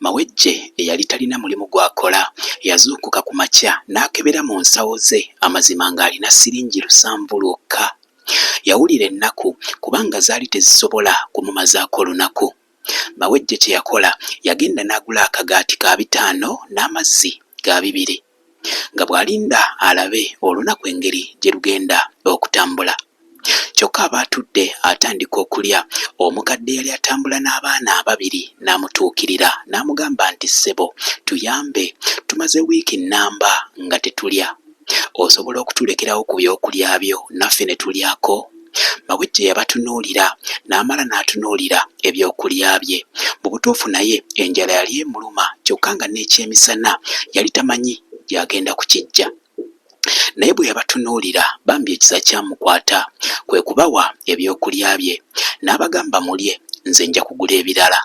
Mawejje eyali talina mulimu gw'akola yazuukuka ku makya n'akebera mu nsawo ze amazima ng'alina siringi 7 lwokka. Yawulira ennaku kubanga zaali tezisobola kumumazaako lunaku. Mawejje kye yakola yagenda n'agula akagaati ka 500 n'amazzi ga 200 nga bw'alinda alabe olunaku engeri gye lugenda okutambula. Kyokka aba atudde atandika okulya, omukadde eyali atambula n'abaana ababiri n'amutuukirira n'amugamba nti ssebo tuyambe tumaze wiiki nnamba nga tetulya. Osobola okutulekerawo ku byokulya byo naffe ne tulyako? Mawejje yabatunuulira n'amala n'atunuulira ebyokulya bye. Mu butuufu naye enjala yali emuluma kyokka nga n'ekyemisana yali tamanyi gy'agenda kukiggya. Naye bwe yabatunuulira bambi ekisa kyamukwata kwe kubawa ebyokulya bye n'abagamba mulye nze nja kugula ebirala.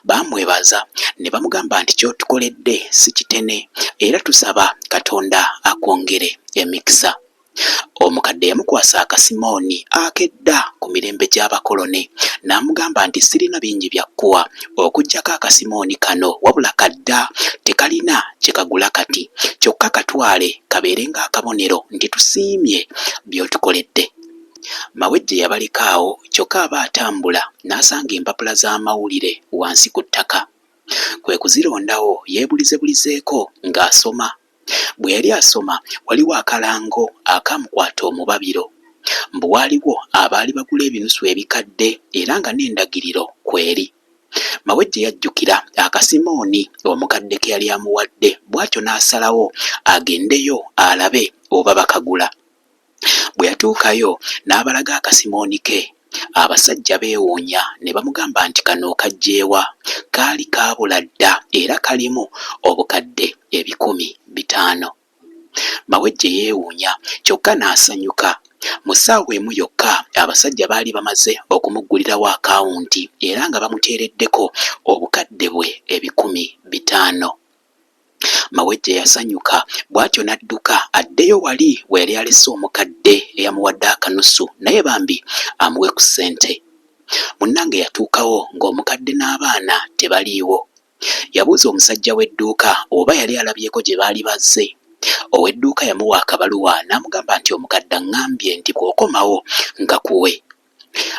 Baamwebaza ne bamugamba nti ky'otukoledde si kitene era tusaba Katonda akwongere emikisa. Omukadde yamukwasa akasimooni ak'edda ku mirembe gy'abakoloni n'amugamba nti sirina bingi bya kkuwa okuggyako akasimooni kano wabula kadda tekalina kye kagula kati kyokka katwale kabeere ng'akabonero nti tusiimye by'otukoledde. Mawejje yabaleka awo kyokka aba atambula n'asanga empapula z'amawulire wansi ku ttaka. Kwe kuzirondawo yeebulizebulizeeko ng'asoma. Bwe yali asoma waliwo akalango akaamukwata omubabiro. Mbu waaliwo abaali bagula ebinusu ebikadde era nga n'endagiriro kweri. Mawejje yajjukira akasimooni omukadde ke yali amuwadde bw'atyo n'asalawo agendeyo alabe oba bakagula. Bwe yatuukayo n'abalaga akasimooni ke. Abasajja beewuunya ne bamugamba nti kano okaggye wa? Kaali kaabula dda era kalimu obukadde 500,000. Mawejje yeewuunya kyokka n'asanyuka. Mu ssaawa emu yokka abasajja baali bamaze okumuggulirawo akawunti era nga bamuteereddeko obukadde bwe 500,000. Mawejje yasanyuka bw'atyo n'adduka addeyo wali we yali alese omukadde eyamuwadde akanusu naye bambi amuwe ku ssente. Munnange yatuukawo ng'omukadde n'abaana tebaliiwo. Yabuuza omusajja w'edduuka oba yali alabyeko gye baali bazze. Ow'edduuka yamuwa akabaluwa n'amugamba nti omukadde aŋŋambye nti bw'okomawo nkakuwe.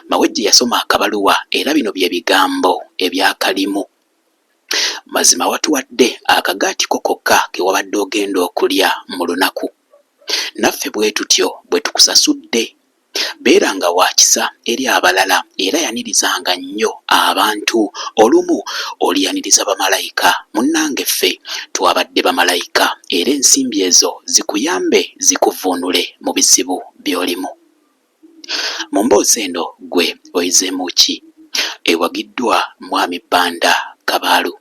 Mawejje yasoma akabaluwa era bino bye bigambo ebyakalimu. Mazima watuwadde akagaati ko kokka ke wabadde ogenda okulya mu lunaku. Naffe bwe tutyo bwe tukusasudde. Beeranga wa kisa eri abalala era yanirizanga nnyo abantu olumu oliyaniriza bamalayika. Munnange ffe twabadde bamalayika era ensimbi ezo zikuyambe zikuvvuunule mu bizibu by'olimu. Mu mboozi eno ggwe oyizeemu ki? Ewagiddwa Mwami Banda Kabaalu.